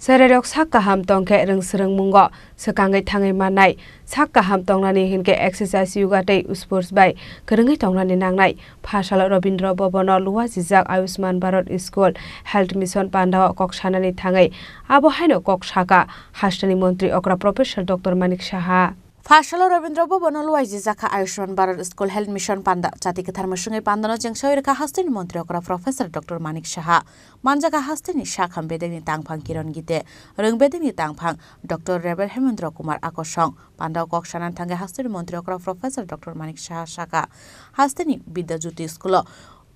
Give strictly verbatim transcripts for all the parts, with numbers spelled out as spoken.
Cherairok sak kaham tongkhe rwngsrwngmungo swkangwi thangwi mannai. Sak kaham tongnani hinkhe exercise, yoga tei sports bai kwrwngwi tongnani nangnai. Phasalo Rabindra Bhavan-o luajijak Ayushman Bharat School Health Mission pandao kok sanani thangwi abo haino kok saka hasteni montri okra Professor Doctor Manik Saha. Phasalo Rabindra Bhavan-o luaijijak kha Ayushman Bharat School Health Mission panda. Chati kwthar mwswngwi pandano chengsawi rwkha hasteni montri okra Professor Doctor Manik Saha. Manjakha hasteni sakham bedekni tangphang Kiran Gite, rwng bedekni tangphang Doctor Rebel Hemendra Kumar Akosong. Pandao kok sanani thangwi hasteni montri okra Professor Doctor Manik Saha saka, hasteni Vidya Jyoti School-o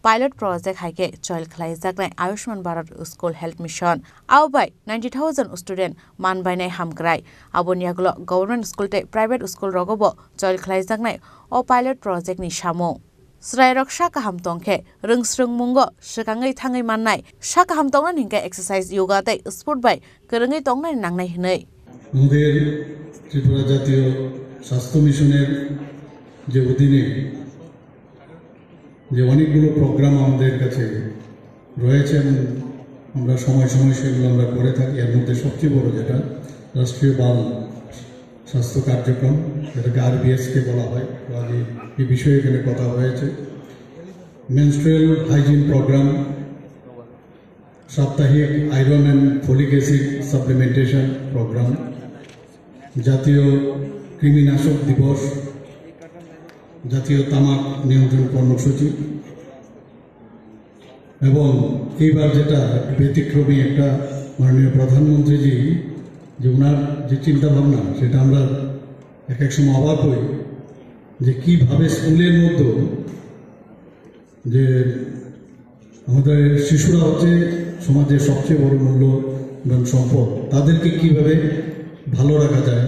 pilot project hai khe choil khlaijaknai Ayushman Bharat School Health Mission. Abo bai ninety thousand student man bainai hamkrai. Aboni yagulo government school tei private school rogo bo choil khlaijaknai o pilot project ni samung. Chwrairok sak kaham tongkhe rwngsrwngmungo swkangwi thangwi mannai. Sak kaham tongnani hinkhe exercise, yoga tei sport bai kwrwngwi tongnani nangnai hwnwi. আমাদের ত্রিপুরা জাতীয় স্বাস্থ্য মিশনের যে অধীনে যে অনেকগুলো প্রোগ্রাম আমাদের কাছে রয়েছে এবং আমরা সময় সময় সেগুলো আমরা করে থাকি। এর মধ্যে সবচেয়ে বড় যেটা রাষ্ট্রীয় বাল স্বাস্থ্য কার্যক্রম, যেটাকে আরবিএসকে বলা হয়, তো আজ এই, এই বিষয়ে এখানে কথা হয়েছে। মেনস্ট্রুয়াল হাইজিন প্রোগ্রাম, সাপ্তাহিক iron and folic acid supplementation programme, জাতীয় কৃমিনাশক দিবস, জাতীয় তামাক নিয়ন্ত্রণ কর্মসূচি এবং এইবার যেটা ব্যতিক্রমী একটা মাননীয় প্রধানমন্ত্রীজি যে ওনার যে চিন্তা ভাবনা, সেটা আমরা এক এক সময় অবাক হই যে কিভাবে স্কুলের মধ্যে যে আমাদের শিশুরা হচ্ছে সমাজের সবচেয়ে বড় মূল্যবান সম্পদ, তাদেরকে কিভাবে ভালো রাখা যায়,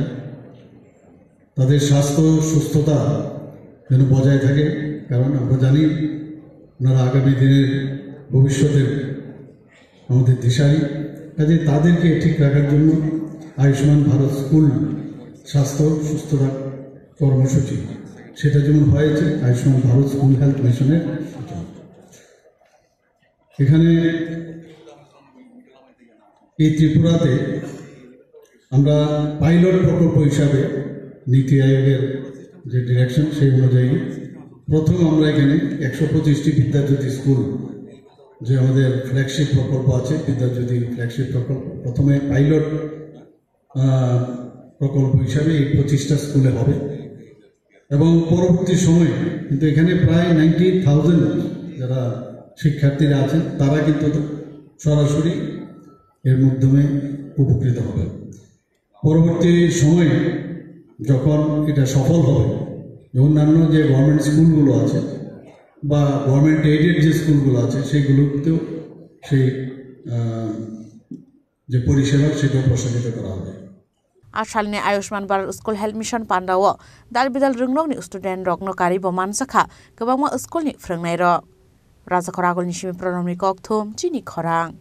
তাদের স্বাস্থ্য সুস্থতা যেন বজায় থাকে, কারণ আমরা জানি ওনারা আগামী দিনের ভবিষ্যতের আমাদের দিশারি। কাজে তাদেরকে ঠিক রাখার জন্য আয়ুষ্মান ভারত স্কুল স্বাস্থ্য সুস্থতা কর্মসূচি, সেটা যেমন হয়েছে আয়ুষ্মান ভারত স্কুল হেলথ মিশনের সূচনা। এখানে এই ত্রিপুরাতে আমরা পাইলট প্রকল্প হিসাবে নীতি আয়োগের যে ডিরেকশন, সেই অনুযায়ী প্রথম আমরা এখানে একশো পঁচিশটি বিদ্যাজ্যোতি স্কুল, যে আমাদের ফ্ল্যাগশিপ প্রকল্প আছে, বিদ্যাজ্যোতি ফ্ল্যাগশিপ প্রকল্প, প্রথমে পাইলট, আহ, প্রকল্প হিসাবে এই পঁচিশটা স্কুলে হবে এবং পরবর্তী সময়ে কিন্তু এখানে প্রায় নাইনটি থাউজেন্ড যারা শিক্ষার্থীরা আছেন, তারা কিন্তু সরাসরি এর মাধ্যমে উপকৃত হবে। পরবর্তী সময়ে যখন এটা সফল হবে, যে অন্যান্য যে গভর্নমেন্ট স্কুলগুলো আছে বা গভর্নমেন্ট এইডেড যে স্কুলগুলো আছে, সেইগুলোতেও সেই, আহ, যে পরিষেবা, সেটা প্রসারিত করা হবে। A salni Ayushman Bharat School Health Mission pandao dal bidal rwngnokni student rokno karwi bo manjakha kwbangma school ni phrwngnairok. Rajakhor Agulni simi Pranamni Kokthum, Chini Khorang.